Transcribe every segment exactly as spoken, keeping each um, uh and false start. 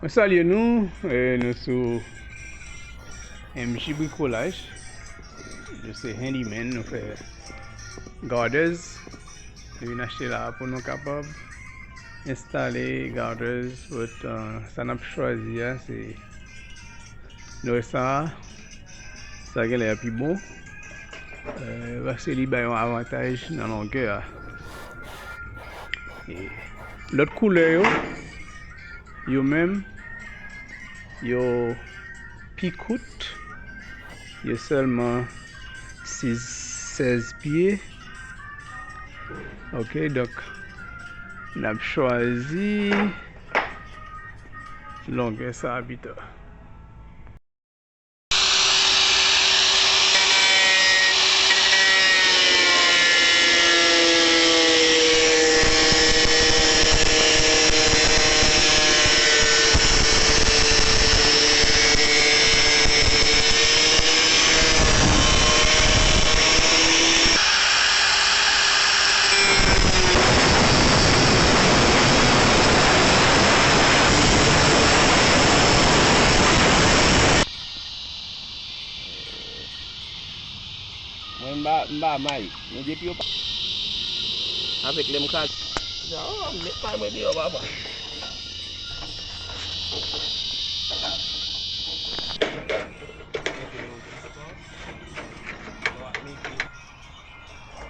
Mwen salye nou, e, nou sou M J Bricolage. Nou se handyman, nou fè gutters. Nou vin achte la pou nou kapab enstale gutters, but, uh, sa n ap chwazi a, se nò sa, sa genlè pi bon, eh, paske li bay yon avantaj nan longè a. E lòt koulè yo, yo menm, yo pi kout, yo sèlman sis, sèz pye. Ok, donk, n ap chwazi longè sa a pito. Mwen, m pa, m pa may. Men depi yo pa. Avèk lè m kraze. Sa, oh, m met may mwen deyò, papa.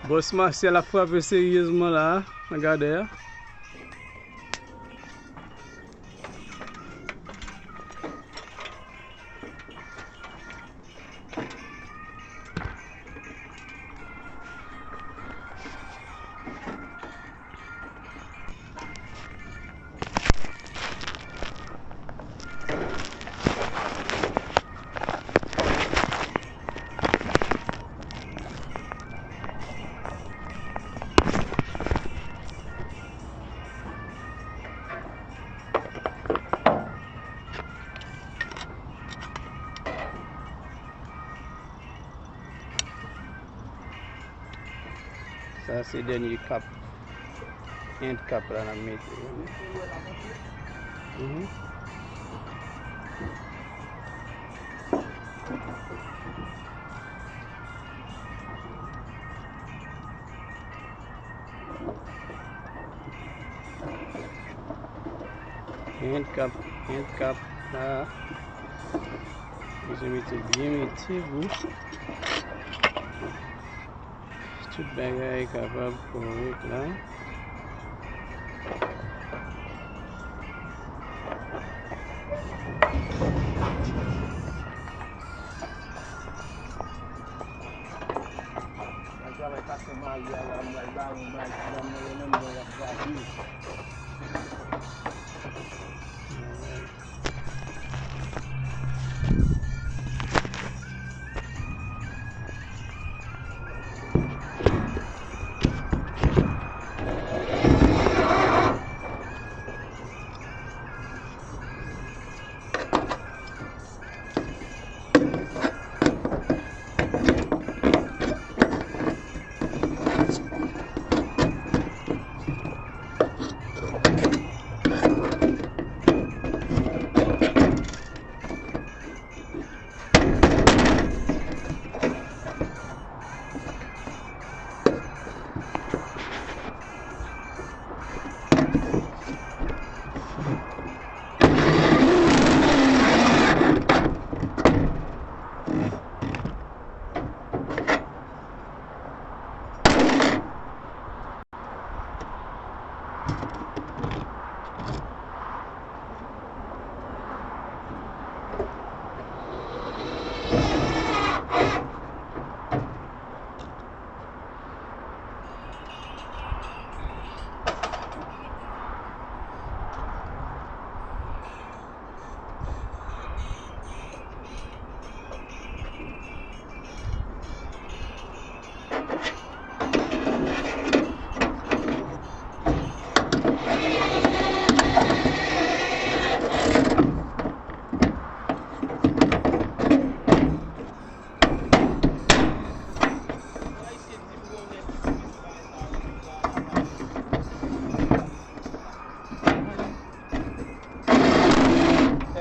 Bòs Masyal ap frape seryezman la, nan gadè a. Sa se dènye kap, end kap la n ap mete. Mhm. End kap, end kap la. Bezwen mete byen mete pou tout bagay kapab korèk la. Mwen travay pastè Mari a la, m pral ba yon may ti dam nan, yo menm bon, y ap grabe.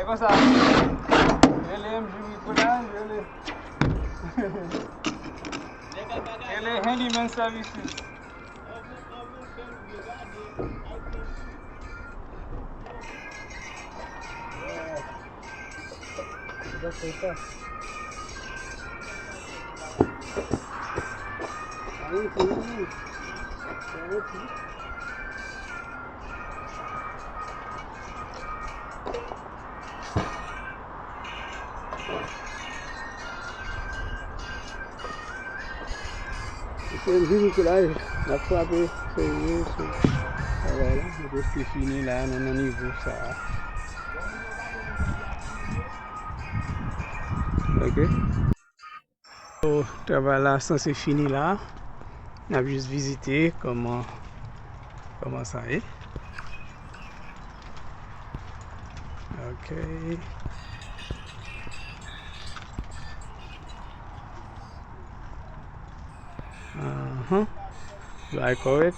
Konsa. Rele M J Bricolage, rele. Rele Handyman Services. Se vin kou la, n ap frape serye sou travay la. Nou prèske fini la, nou nan nivo sa a. Ok. So, travay la sanse fini la. N ap jis vizite kòman, kòman sa ye. Ok. Ahan. Bagay kòrèk.